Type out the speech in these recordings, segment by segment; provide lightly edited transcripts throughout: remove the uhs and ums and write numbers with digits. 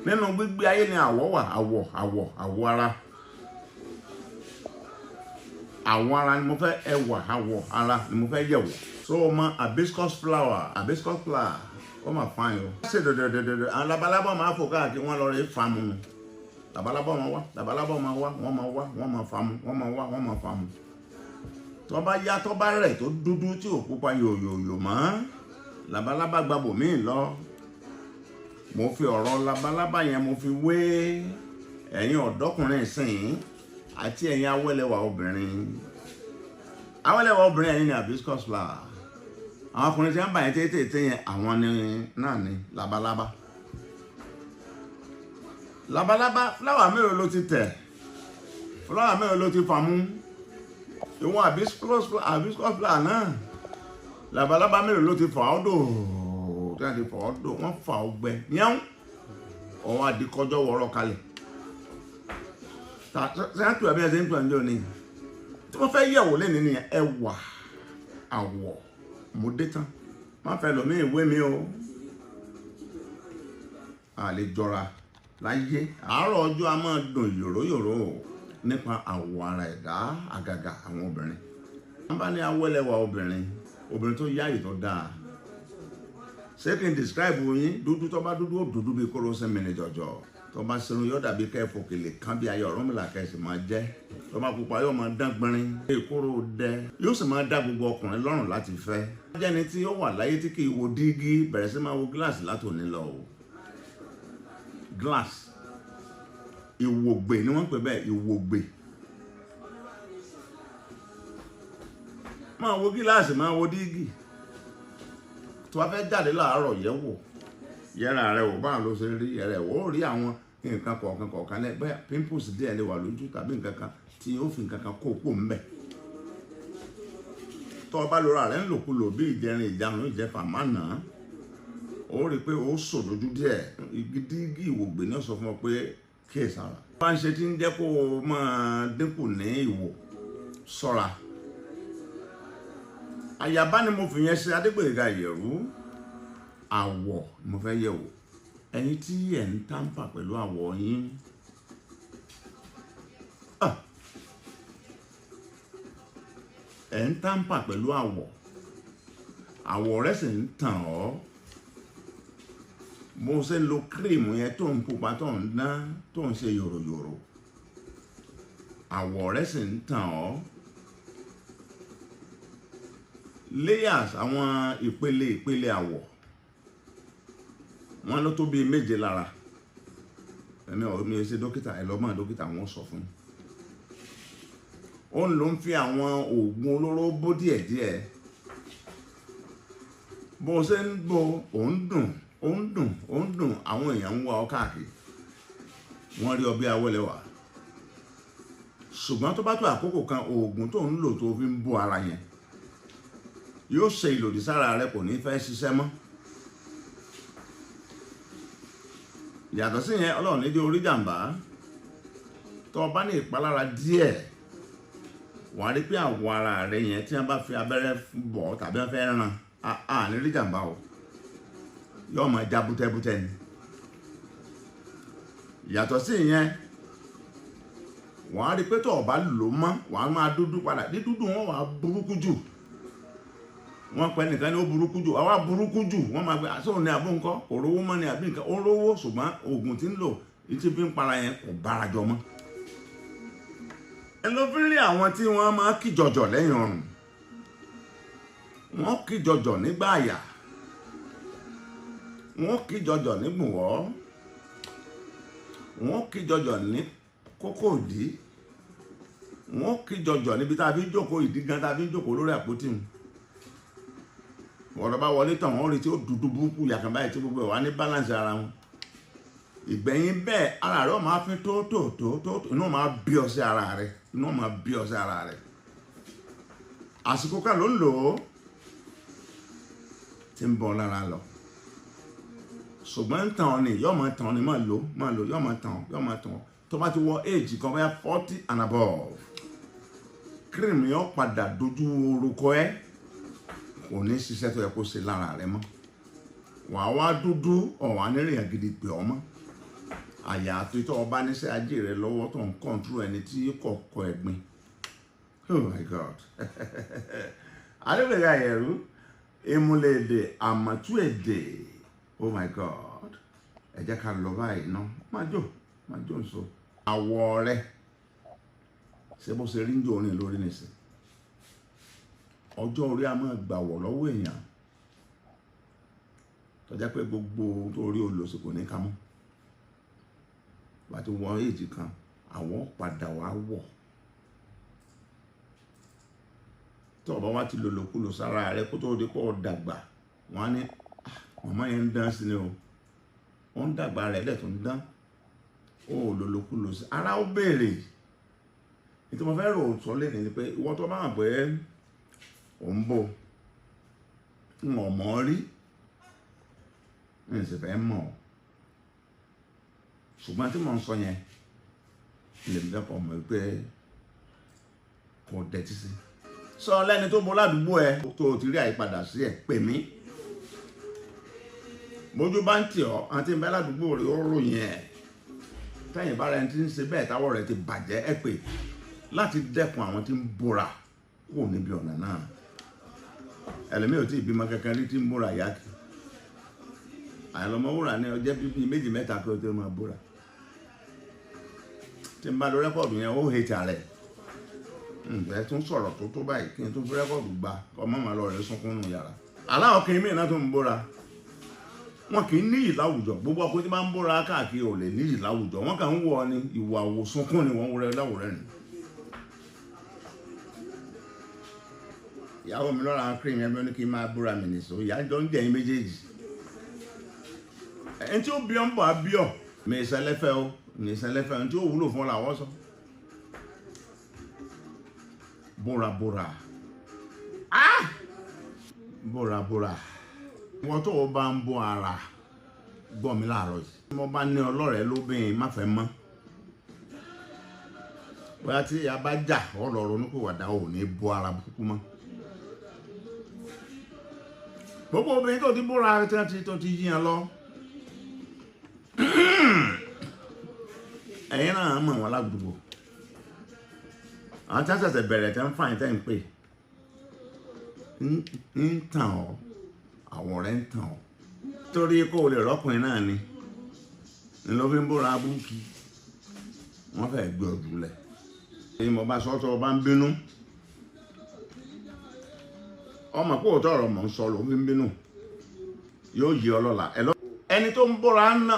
Nínú gbígbé ayé ni àwọ̀ wà, àwọ̀ àwọ̀ àwọ̀ ara. Àwọ̀ ara ni mo fẹ́, ẹwà àwọ̀ ara ni mo fẹ́ yẹ̀wò. So o mọ hibiscus flower, hibiscus flower, ó mà fine o. Ṣé dòdòdòdòdò àwọn labalábá máa fò káàkiri, wọ́n lọ rí famu. Labalábá máa wá, labalábá máa wá, wọ́n máa wá, wọ́n máa famu, wọ́n máa wá, wọ́n máa famu. Tó bá yá, tó bá rẹ̀ tó dúdú tí ò pupa yòyòyò mọ́, labalábá gba bòmíì lọ. Mo fi ọ̀rọ̀ labalábá yẹn mo fi wé ẹ̀yin ọ̀dọ́kùnrin ìsìn àti ẹ̀yin awẹ́lẹ́wà obìnrin. Awẹ́lẹ́wà obìnrin ẹ̀yin ni hibiscus flower. Àwọn ọkùnrin tí wọ́n bá yẹn tètè yẹn, àwọn ni náà ni labalábá. Labalábá flower mélòó ló ti tẹ̀? Flower mélòó ló ti fàmú? Ìwọ̀n hibiscus flower náà, labalábá mélòó ló ti fà ọ́ dò? Tí wọ́n ti fà ọ́ dò, wọ́n fà ọ́ gbẹ yẹn, ọ̀hún àdìkọjọ́ wọ̀rọ̀ kalẹ̀. Ṣé à ń pè ọ́ bí ẹ ṣe ń pè ọ́ ní òní? Tí wọ́n fẹ́ yẹ̀wò lẹ́nu nìyẹn, ẹwà àwọ̀ mo dé tán. Má fẹ́ lòmí ìwé mi o. A lè jọra láyé. Àárọ̀ ọjọ́ a máa dùn yòróyòró nípa àwọ̀ ara ẹ̀dá, àgàgà àwọn obìnrin. Wọ́n bá ní awẹ́lẹ́wà obìnrin, obìnrin tó yáyì tó dáa. Ṣé kí n describe yín? Dúdú tó bá dúdú ó dúdú bíi kóró sẹ́mi jọjọ. Tó bá serun yóò dàbí kẹ́ẹ̀fọ́ kèlè kan bí ayé Ọ̀rúnmìlà kẹ́sì máa jẹ́. Tó bá pupa yóò máa dán gbinrin. Èkóró dẹ yóò sì máa dá gbogbo ọkùnrin lọ́rùn láti fẹ́. Jẹ́ni tí ó wà láyé tí kì í wo dígí, bẹ̀rẹ̀ sí máa wo gíláàsì látòní lọ o. Glass ìwògbè ni wọ́n ń pè bẹ́ẹ̀, ìwògbè. Máa wo gíláàsì, máa wo dígí. Tó bá fẹ́ jáde láàárọ̀ yẹ̀ wò, yẹra rẹ wò, báwo ló ṣe rí yẹra ẹ̀ wò, ó rí àwọn nǹkan kọ̀ọ̀kan kọ̀ọ̀kan lẹ́gbẹ́ pimples díẹ̀ lè wà lójú tàbí nǹkan kan tí ó fi nǹkan kan kó pò ńbẹ̀. Tó o bá lora rẹ̀ ń lòkulò bí ìjẹrin ìjarun ìjẹfà má nà á, ó rí i pé ó sò lójú díẹ̀. Igi dígí ìwògbè náà sọ fún ọ pé kíyèsára. Bá ń ṣe tí ń jẹ́ kó o máa dínkù ní ìwò, ṣọ́ra. Àyàbá ni mo fi yẹn ṣe Adégbóyèga Ìyẹ̀rú. Àwọ̀ ni mo fẹ́ yẹ̀ wò. Ẹ̀yin tí ẹ̀ ń tàǹpà pẹ̀lú àwọ̀ yín. Ẹ̀ ń tàǹpà pẹ̀lú àwọ̀. Àwọ̀ rẹ̀ sì ń tàn ọ́. Mo ṣe ń lo kírìmù yẹn tó ń pupa tó ń dán tó ń ṣe yòròyòrò. Àwọ̀ rẹ̀ sì ń tàn ọ́. Layers àwọn ìpele ìpele àwọ̀ wọ́n ló tó bíi méje lára. Ẹ̀mí ọ̀ mi ṣe dókítà, ẹ lọ mọ̀ dókítà wọ́n sọ fún un. Ó ń lò ń fi àwọn oògùn olóró bó díẹ̀díẹ̀. Bó ṣe ń bo, ò ń dùn, ò ń dùn, ò ń dùn, àwọn èèyàn ń wá ọ káàkiri. Wọ́n rí ọ bí awẹ́lẹ́wà. Ṣùgbọ́n tó bá tó àkókò kan, oògùn tó ń lò tó fi ń bó ara yẹn yóò ṣe ìlòdì sára rẹ, kò ní fẹ́ ṣiṣẹ́ mọ́. Yàtọ̀ sí yẹn, Ọlọ́run ní jẹ́ orí jàǹbá. Tó o bá ní ìpalára díẹ̀, wà á rí pé àwọ̀ ara rẹ yẹn tí wọ́n bá fi abẹ́rẹ́ bọ̀ tàbí wọ́n fẹ́ ràn, á ní rí jàǹbá o. Yóò máa já bútẹ́bútẹ́ ni. Yàtọ̀ sí yẹn, wà á rí pé tó o bá lò mọ́, wà á máa dúdú padà. Dídúdú wọn wà á burúkú jù. Wọ́n pẹ́ nìkan ní ó burúkú jù, àwa burúkú jù, wọ́n máa gbé àṣọ ní àbó ńkọ́, kò rówó mọ́ ni àbí nǹkan, ó rówó ṣùgbọ́n oògùn tí ń lò tí fi ń para yẹn kò bára jọ mọ́. Ẹ ló fi rí àwọn tí wọ́n máa kí jọjọ lẹ́yìn ọrùn, wọ́n kí jọjọ nígbà àyà, wọ́n kí jọjọ nígbùnwọ́, wọ́n kí jọjọ ní kókó ìdí, wọ́n kí jọjọ níbi tá a fi ń jókòó ìdí gan tá a fi ń jókòó lórí àpótí mu. Ọ̀rọ̀ bá wọlé tán, wọ́n rí tí ó dúdú burúkú yàkàn báyìí tí gbogbo ẹ̀ wá ní balance ara wọn. Ìgbẹ̀yìn bẹ́ẹ̀ ara rẹ̀ ó máa fi tó tó tó tó, inú máa bí ọ sí ara rẹ̀, inú máa bí ọ sí ara rẹ̀. Àsìkò kan ló ń lò ó tí ń bọ̀ lára lọ. Ṣùgbọ́n ń tàn ọ́ ni, yóò máa tàn ọ́ ni, máa lò, máa lò, yóò máa tàn ọ́, yóò máa tàn ọ́. Tó bá ti wọ age kan bóyá 40 and above, cream yóò padà dojú orúkọ ẹ. Kò ní ṣiṣẹ́ tó yẹ kó ṣe lára rẹ mọ́. Wà á wá dúdú, ọ̀wá nírìnyàn gidi pè ọ́ mọ́. Àyà àti tó ọba níṣẹ́ ajé rẹ lọ́wọ́ tó ń kọ́ńtúrò ẹni tí kọ̀ọ̀kọ̀ ẹ̀gbin. Oh my God. Adébẹ̀rẹ̀ àyẹ̀rú, ìmùlẹ̀ èdè, àmọ̀tú èdè. Oh my God. Ẹ jẹ́ ká lọ báyìí ná. Má jò, má jò ń sọ. Àwọ̀ rẹ, ṣé bó ṣe rí ń jò orin lórí nìsín? Ọjọ́ orí a máa gbàwọ̀ lọ́wọ́ èèyàn. Tó jẹ́ pé gbogbo ohun tó rí olùsí kò ní ká mọ́. Bá ti wọ èjì kan, àwọn padà wá wọ̀. Tó o bá wá ti lòlòkulò sára rẹ kó tó di kó o dàgbà, wọ́n á ní, màmá yẹn ń dán sí ni o. Ó ń dàgbà rẹ̀ lẹ̀ tó ń dán. Ó lòlòkulò sí. Ara ó béèrè. Ètò mo fẹ́ rò sọ lẹ́nu ni pé ìwọ tó bá mọ̀ pé ò ń bò, ń ò mọ̀ rí, ń sì fẹ́ mọ̀ ọ́. Ṣùgbọ́n tí mò ń sọ yẹn, lèmi fẹ́ kọ́ mọ̀ pé kò dẹ̀tí sí. Sọ lẹ́ni tó bọ́ ládùúgbò ẹ tó o ti rí àyípadà sí ẹ, pè mí. Bójú bá ń tì ọ́, àti ń bẹ ládùúgbò rẹ ó ròyìn ẹ̀. Tẹ́yìn bá rẹ ti ń ṣe bẹ́ẹ̀ táwọ̀ rẹ ti bàjẹ́ ẹ pè láti dẹ́kun àwọn tí ń bóra kúrò níbi ọ̀nà náà. Ẹlòmíì ò tí ì bímọ kankan rí tí ń bóra yá kí. Àìlọ́mọwúrà ní ọjọ́ bíbí méjì mẹ́ta kí o tó máa bóra. Tí n bá lo rẹ́kọ̀dù yẹn, ó hate rẹ̀. Ǹjẹ́ tún sọ̀rọ̀ tó tó báyìí kí n tún fi rẹ́kọ̀dù gba kọ́ mọ́ màá lọ rẹ̀ sunkún nù yàrá. Aláwọ̀ kìí mìíràn tó ń bóra. Wọn kì í níyì láwùjọ. Gbogbo ọkùnrin tí máa ń bóra káàkiri ò lè níyì láwùjọ. Wọ́n kàn ń wọ ni ìwà wò sunkún ni wọ́n wúrẹ́ láwùrẹ́ ni. Ìyàwó mi lọ́ra cream yẹn bí wọ́n ní kí n máa bóra mi nìṣó. Ìyá jọ ń jẹ yín méjèèjì. Ẹni tí ó bí ọ ń bọ̀ á bí ọ. Mi ìṣẹlẹ́fẹ́ o, mi ìṣẹlẹ́fẹ́ o, ẹni tí ó wúlò fún ọ làwọn sọ. Bóra bóra. Ah! Bóra bóra. Wọ́n tó o bá ń bó ara gbọ́ mi láàárọ̀ yìí. Mo bá ní ọlọ́rẹ̀ẹ́ lóbìnrin má fẹ́ mọ́. Bóyá tí a bá jà ọ lọ ronú pé wàdà ò ní bó ara burúkú mọ́. Gbogbo obìnrin tó ti bóra tó ti yíyan lọ. Ẹ̀yin náà mọ̀ wọ́n ládùúgbò. Àwọn tí wọ́n ṣẹ̀ṣẹ̀ bẹ̀rẹ̀ tẹ́ ń fà yín tẹ́ ń pè. Ń tàn ọ́, àwọn ọ̀rẹ́ ń tàn ọ́. Torí kó o lè rọ́kùnrin náà ni. Ní ló fi ń bóra búkì. Wọ́n fẹ́ gbé ọ jùlẹ̀. Èyí mo bá sọ tó o bá ń bínú. Ọmọ kó o tọrọ mọ̀ ń sọ ló fi ń bínú. Yóò yí ọ lọ́la. Ẹni tó ń bóra ń ná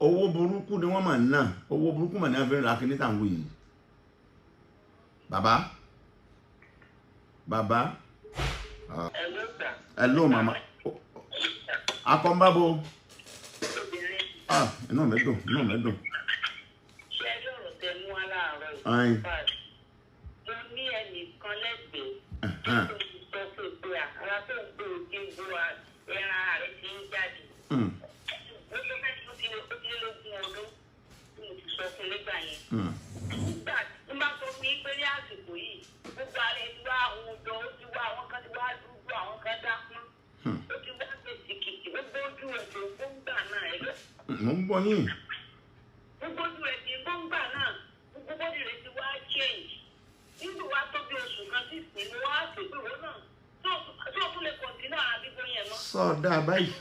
owó burúkú ni wọ́n máa ń ná. Owó burúkú mà ní wọ́n fi ń ra kíní tà ń wí yìí. Bàbá. Bàbá. Hello màmá. Akọ́nbábo. Ah, inú mi dùn, inú mi dùn. Ṣé ẹ rí ọ̀rọ̀ tẹ mú wá láàárọ̀ yìí? Mo ní ẹnìkan lẹ́gbẹ̀ẹ́ tó ti sọ fún pé ara tó ń gbé òkè ń gbó ẹran ara rẹ̀ ti ń jáde. Ó tó fẹ́ tó ti lé lógún ọdún tí mo ti sọ fún nígbà yẹn. Nígbà tí n bá sọ fún yín pé ní àsìkò yìí, gbogbo ara ẹ ti wá àwọn ọjọ́, ó ti wá àwọn kan ti wá dúdú, àwọn kan dápọ́n. Ó ti wá kìtìkìtì, gbogbo ojú ẹ̀ tó gbóngbà náà ẹ lọ. Mo ń gbọ́ yín. Gbogbo ojú ẹ̀ ti gbóngbà náà, gbogbo body rẹ̀ ti wá change. Nínú wa tó bí oṣù kan sí ìsìn, mo wá pè pé ìwọ náà tó o tún lè kọ̀ǹtínà ara bíbó yẹn mọ́. Sọ dáa báyìí.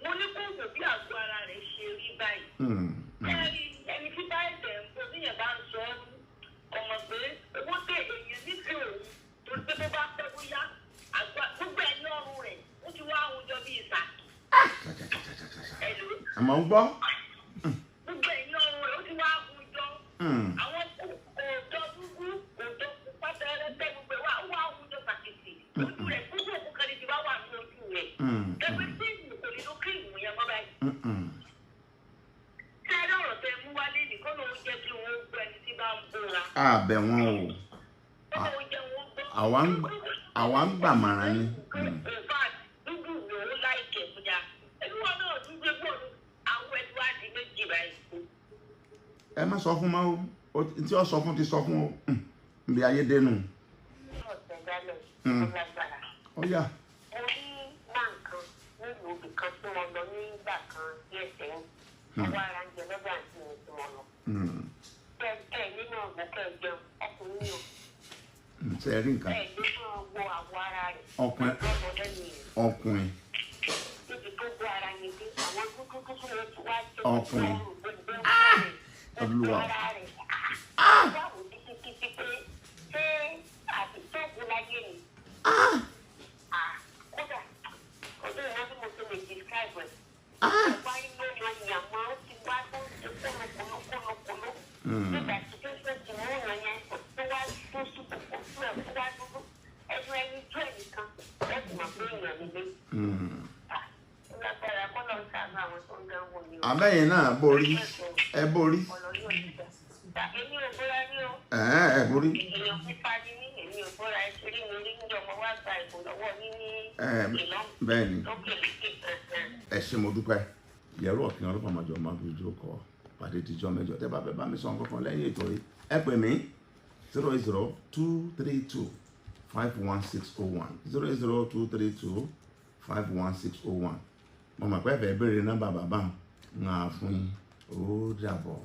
Mo ní kó wò bí àgọ́ ara rẹ̀ ṣe rí báyìí. Ẹni ẹni tí bá ẹ̀sẹ̀ ń bọ̀ níyẹn bá ń sọ ọ́ ọmọ pé owó tẹ èèyàn nífẹ̀ẹ́ òun torí pé tó bá pẹ́ bóyá àgbà gbogbo ẹ̀ ní ọrùn rẹ̀ ó ti wá àwùjọ bíi ìsàkì. Ẹ̀lú. Àmọ́ ń gbọ́. Gbogbo ẹ̀ ní ọrùn rẹ̀ ó ti wá àwùjọ. Àwọn òòjọ́ dúdú òòjọ́ pupa tẹ́rẹ́tẹ́ gbogbo ẹ̀ wá ó wá àwùjọ sàkìtì. Ojú rẹ̀ gbogbo òkú kan ní ti wá wà ní ojú rẹ̀. Ẹgbẹ́ tí ìlú kò ní ló kírìmù yẹn mọ́ báyìí. Ṣé ẹ lọ́rọ̀ tẹ mú wálé nìkan ló ń jẹ́ kí wọ́n gbọ́ ẹni tí bá ń bóra? Àbẹ̀ wọn o. Ó jẹ́ wọ́n gbọ́. Àwa ń gbàmọ̀ràn ni. In fact, dúdú ló ń láìkẹ̀ fúnjà. Ẹbí wọn náà dúdú egbò ní àwọn ẹni wá di méjì báyìí. Ẹ má sọ fún mọ́ o, tí ó sọ fún ti sọ fún o, nbí ayé dénú. Ọ̀sẹ̀ dálẹ̀ ó lágbára. Ó yá. Mo rí máa kan nílùú ibì kan tí mo lọ nígbà kan díẹ̀ sẹ́yìn. Ọwọ́ ara ń jẹ lọ́dọ̀ àǹtí mi tí wọ́n lọ. Ẹ ẹ nínú ọ̀gbọ́n kẹ́ ẹ jẹun ọkùnrin o. Ṣe ẹ rí nǹkan? Ẹ nínú ọgbọ àwọ̀ ara rẹ̀. Ọkùnrin. Ọgbọ́n lẹ́nu rẹ̀. Ọkùnrin. Níbi tó gbọ́ ara yẹn dé, àwọn dúdú dúdú yẹn ti wá jẹ́ Ọkùnrin. gbogbo Olúwa. ara rẹ̀. Báwo títí títí pé ṣé àti tóògùn láyé ni? Kódà, ọdún ìwọ́n tí mo ti lè describe ẹ̀. Wá inú ọmọ ìyàmọ́ ó ti wá tó ń ṣe kólókólókólókóló. Nígbà tí tó ṣe ti mú ìyàn yẹn tó wá tó sí kòkó tó ẹ̀ tó wá dúdú. Ẹnu ẹni tó ẹ̀ nìkan lẹ́sìn mọ̀ pé èèyàn nílé. Lágbára kọ́ lọ sàánú àwọn tó ń dánwò ni o. Àbẹ́yìn náà borí, ẹ borí. Ọ̀nà yóò ti dà. Èmi ò bóra ní o. Ẹ̀hẹ́n, ẹ borí. Èèyàn pupa ni mí, èmi ò bóra. Ẹ ti rí mi rí ní ọmọ wa gba ìbò lọ́wọ́ yín ní Ẹ̀, ìlọ́hùn. bẹ́ẹ̀ ni. Lókè lókè ẹ̀hẹ̀n. Ẹ ṣé, mo dúpẹ́. Yẹ̀rọ ọ̀kìn ọlọ́pàá màjọ máa fi ojú kọ pàdé tíjọ́ mẹ́jọ. Tẹ́ bá fẹ́ bá mi sọ nǹkan kan lẹ́yìn ètò yìí, ẹ pè mí 08023251601, 08023251601. Mo mọ̀ pé ẹ fẹ́ béèrè nọ́mbà bàbá ń fún yín. Ó dàbọ̀.